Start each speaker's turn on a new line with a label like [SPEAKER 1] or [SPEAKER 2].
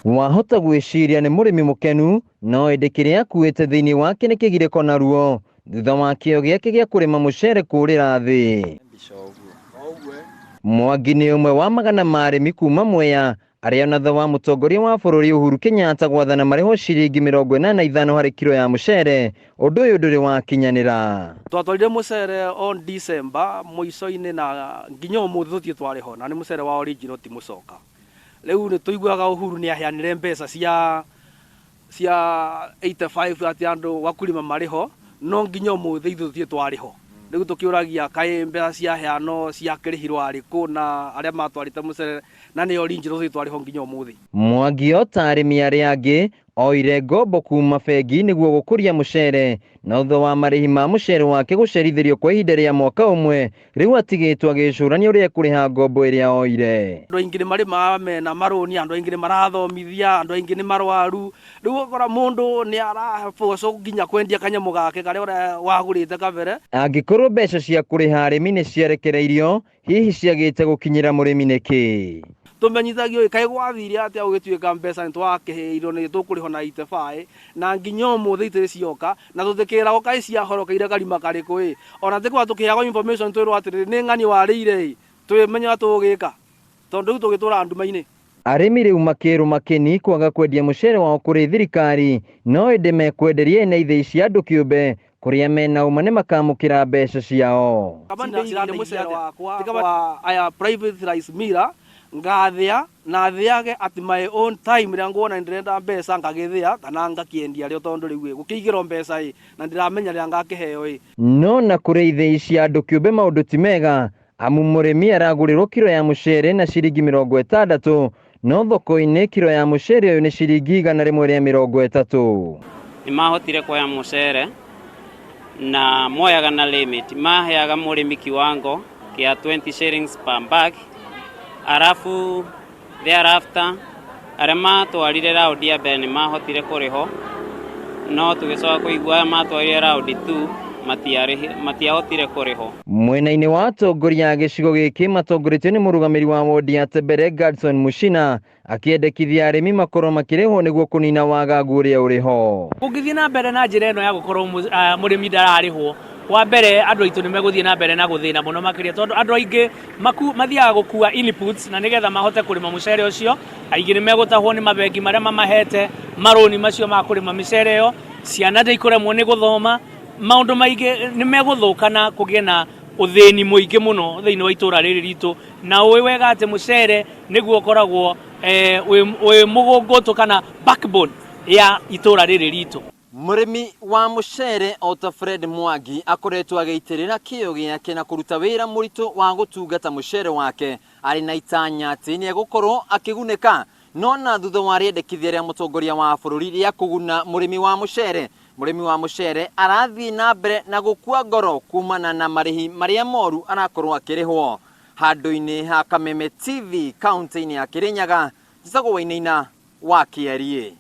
[SPEAKER 1] Wahota gwĩciria nĩ mũrĩmi mũkenu, no ĩndĩ kĩrĩa akuĩte thĩinĩ wake nĩ kĩgirĩko na ruo thutha wa kĩo gĩake gĩa kũrĩma mũcere kũrĩra thĩ. Mwangi nĩ ũmwe wa magana ma arĩmi kuma Mwea arĩa ona thutha wa mũtongoria wa bũrũri Uhuru Kenyatta gwathana marĩhwo ciringi 85 harĩ kiro ya mũcere, ũndũ ũyũ ndũrĩ wakinyanĩra.
[SPEAKER 2] Twatwarire mũcere on December mũico-inĩ na nginya ũmũthĩ tũtirĩ twarĩhwo, na nĩ mũcere wa original ti mũcoka. Rĩu nĩ tũiguaga Uhuru nĩ aheanire mbeca cia 85 atĩ andũ wakulima marĩho, no nginya ũmũthĩ ithuĩ tũtirĩ twarĩhwo. Rĩu tũkĩũragia kaĩ mbeca ciaheanwo ciakĩrĩhirwo arĩkũ na arĩa matwarĩte mũcere na nĩ original tũtirĩ twarĩhwo nginya ũmũthĩ.
[SPEAKER 1] Mwangi o ta arĩmi arĩa angĩ oire ngombo kuma bengi nĩguo gũkũria mũcere, na thutha wa marĩhi ma mũcere wake gũcerithĩrio kwa ihinda rĩa mwaka ũmwe, rĩu atigĩtwo agĩcũrania ũrĩa ekũrĩha ngombo ĩrĩa oire.
[SPEAKER 2] Andũ aingĩ nĩ marĩmaga mena marũni, andũ aingĩ nĩ marathomithia, andũ aingĩ nĩ marwaru. Rĩu ũgakora mũndũ nĩ arabocwo nginya kwendia kanyamũ gake karĩa ũrĩa wagũrĩte kabere.
[SPEAKER 1] Angĩkorwo mbeca cia kũrĩha arĩmi nĩ ciarekereirio, hihi ciagĩte gũkinyĩra mũrĩmi nĩkĩ?
[SPEAKER 2] Tũmenyithagio ĩ kaĩ gwathire atĩa gũgĩtuĩka mbeca nĩ twakĩheirwo nĩ tũkũrĩhwo na 85 na nginya ũmũthĩ itirĩ cioka, na tũtikĩragwo kaĩ ciahorokeire karima karĩkũ ĩ, ona tikuga tũkĩheagwo information twĩrwo atĩrĩrĩ nĩ ng'ani warĩire ĩ, twĩmenye ũrĩa tũgũgĩka tondũ rĩu tũgĩtũraga nduma-inĩ.
[SPEAKER 1] Arĩmi rĩu makĩrũma kĩni kwaga kwendia mũcere wao kũrĩ thirikari, no ĩndĩ mekwenderia ene ithĩi cia andũ kĩũmbe kũrĩa mena ũma nĩ makamũkĩra mbeca ciao.
[SPEAKER 2] Mũcere wakwa wa aya private rice miller ngathĩa na thĩage at my own time rĩrĩa nguona ndĩrenda mbeca ngagĩthĩa kana ngakĩendia rĩo tondũ rĩu ĩ gũkĩigĩrwo mbeca ĩ na ndĩramenya rĩrĩa ngakĩheo ĩ.
[SPEAKER 1] No na kũrĩ ithĩi cia andũ kĩũmbe maũndũ ti mega, amu mũrĩmi aragũrĩrwo kiro ya mũcere na ciringi 60, no thoko-inĩ kiro ya mũcere ũyũ nĩ ciringi 130.
[SPEAKER 3] Nĩ mahotire kuoya mũcere na moyaga na limit, maheaga mũrĩmi kiwango kĩa 20 shillings per bag, arabu thereafter arĩa matwarire raundi ya mbere nĩ mahotire kũrĩhwo, no tũgĩcoka kũigua aya matwarire raundi 2 matiahotire kũrĩhwo.
[SPEAKER 1] Mwena-inĩ wa atongoria a gĩcigo gĩkĩ matongoretio nĩ mũrũgamĩri wa wodi ya Tebere Gadson Mushina akĩendekithia arĩmi makorwo makĩrĩhwo nĩguo kũnina wagagu ũrĩa ũrĩ ho.
[SPEAKER 4] Ũngĩthiĩ na mbere na njĩra ĩno ya gũkorwo mũrĩmi ndararĩhwo, wa mbere andũ aitũ nĩ megũthiĩ na mbere na gũthĩna mũno makĩria, tondũ andũ aingĩ mathiaga gũkua inputs na nĩgetha mahote kũrĩma mũcere ũcio. Aingĩ nĩ megũtahwo nĩ mabengi marĩa mamahete marũni macio ma kũrĩma mĩcere ĩyo, ciana nĩ ikũremwo nĩ gũthoma, maũndũ maingĩ nĩ megũthũka na kũgĩe na ũthĩni mũingĩ mũno thĩinĩ wa itũra rĩrĩ ritũ. Na ũĩ wega atĩ mũcere nĩguo ũkoragwo wĩ mũgũngũtũ kana backbone ya itũra rĩrĩ ritũ.
[SPEAKER 1] Mũrĩmi wa mũcere o ta Fred Mwangi akoretwo agĩitĩrĩra kĩyo gĩake na kũruta wĩra mũritũ wa gũtungata mũcere wake arĩ na itanya atĩ nĩ egũkorwo akĩgunĩka, no na thutha wa rĩendekithia rĩa mũtongoria wa bũrũri rĩa kũguna mũrĩmi wa mũcere, mũrĩmi wa mũcere arathiĩ na mbere na gũkua ngoro kumana na marĩhi marĩa moru arakorwo akĩrĩhwo. Handũ-inĩ ha Kameme TV kaunti-inĩ ya Kirinyaga, njĩtagwo Wainaina wa Kĩariĩ.